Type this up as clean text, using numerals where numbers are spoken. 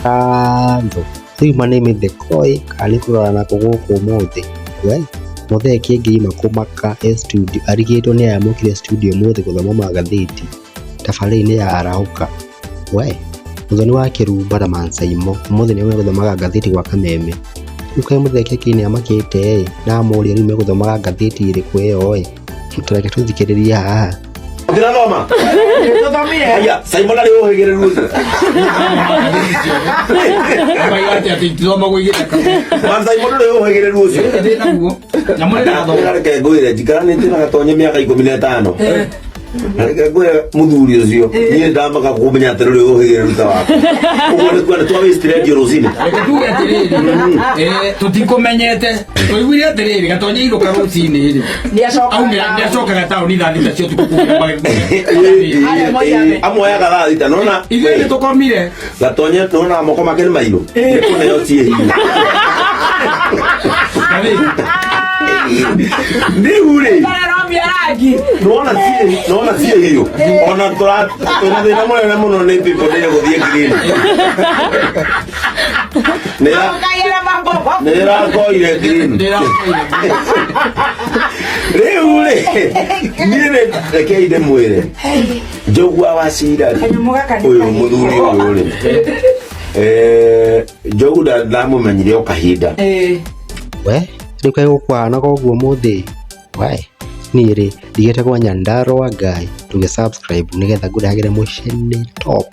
Kando rĩu ma nĩ mĩtheko ĩ kana nĩ kũrora nakũ gũkũ ũmũthĩ we Mũthee Kĩngĩima kũmaka e studio arigĩtwo nĩ aya mokire studio ũmũthĩ gũthoma magathĩti tabarĩra-inĩ ya Arahũka we Mũthoni wa Kĩrumba na Mansaimo ũmũthĩ nĩo megũthomaga ngathĩti gwa Kameme rĩu kaĩ Mũthee Kĩngĩi nĩ amakĩte ĩ na amũria rĩu megũthomaga ngathĩti ĩrĩkũ ĩyo ĩ Tareke tũthikĩrĩrie haha. Ndĩrathoma. Tũthomire. Haya, Simon arĩ ũhĩgĩrĩru ũcio. Man Simon ũrĩ ũhĩgĩrĩru ũcio. Reke ngwĩre njikaranĩtie na gatonye mĩaka 15. Na reke ngwĩre mũthuri ũcio niĩ ndamaka kũmenya atĩ ndũrĩ ũhĩgĩrĩru ta waku. Ũguo nĩ kuona twa waste radio rũcinĩ. Reke tuge atĩrĩrĩ, tũtikũmenyete tũiguire atĩrĩrĩ gatonye inũka rũcinĩ rĩ aumĩra nĩacokaga taũni thaa thita cia ũtukũ kumĩra Amuoyaga thaa thita nona ithuĩ nĩ tũkomire gatonye nona moko make nĩ mairũ. Nĩ kũneo ciĩ hinya. Rĩu rĩ nona ciĩ nona ciĩ hiũ ona tũra twĩna thĩna mũnene mũno nĩ people nĩ gũthiĩ green nĩ ĩrakoire green rĩu rĩ niĩ rĩ rekei ndĩmwĩre njogua wa cira rĩ ũyũ mũthuri ũyũ rĩ njogu ndamũmenyire o kahinda. We rĩu kaĩ gũkũhanaga ũguo ũmũthĩ we niĩ rĩ ndigĩte kwa Nyandarua Guy tũgĩ subscribe nĩgetha ngũrehagĩre mũcene top.